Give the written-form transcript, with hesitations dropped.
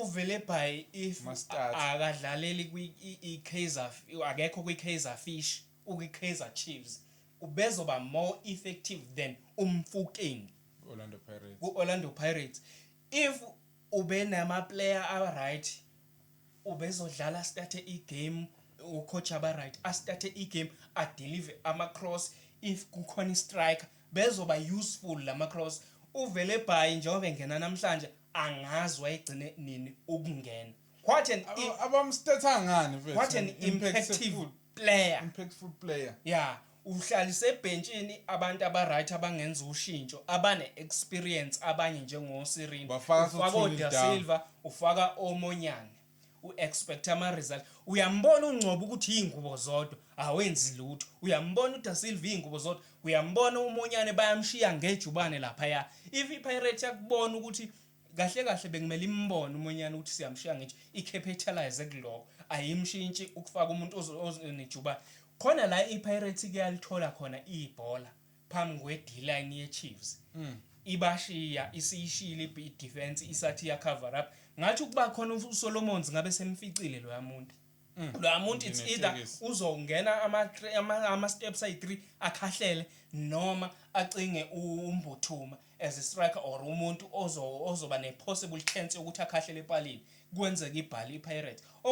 Uvele by if Ma-start. Akadlaleli kwi i-Kaizer, akekho kwi-Kaizer Fish, ukwi-Kaizer Chiefs, ubezoba more effective than uMofokeng. Orlando Pirates. Ku-Orlando Pirates, if ube nama-player a-right, ubezodlala, starte i-game, ucoach aba-right, astarte i-game, adeliver ama-cross. If kukhona i-striker, bezoba useful lama-cross. Uvele by njengoba engena namhlanje, angazi wayegcine nini ukungena. What an Abamstetha ngani, mfethu? What an impactful player. Impactful player. Yeah, uhlalise ebhentshini abantu aba-right abangenza ushintsho, abane-experience, abanye njengoSirino. Bafaka ufaka so-Tony oDa Down. Silva, ufaka oMonyane, u-expect ama-result. Uyambona uNgcobo ukuthi iy'ngubo zodwa, awenzi lutho. Uyambona uDa Silva, iy'ngubo zodwa. Uyambona uMonyane, bayamshiya ngejubane laphaya. If i-Pirate yakubona ukuthi kahle kahle bekumele imbone uMonyane ukuthi siyamshiya ngethi, i-capitalize kulokho, ayimshintshi ukufaka umuntu onejubane khona la. I-Pirates kuyalithola khona ibhola phambi kwe-D-line ye-Chiefs, ibashiya isiyishile i-defense, isathi iya-cover up. Ngathi ukuba khona uSolomons, ngabe semficile loya muntu, loya muntu. It's either Nginetekisi. Uzongena ama-steps ayi-3 akhahlele noma acinge uMbuthuma as a striker or umuntu ozoba ne-possible chance yokuthi akhahlele epalini, kwenzeka ibhali i-Pirates.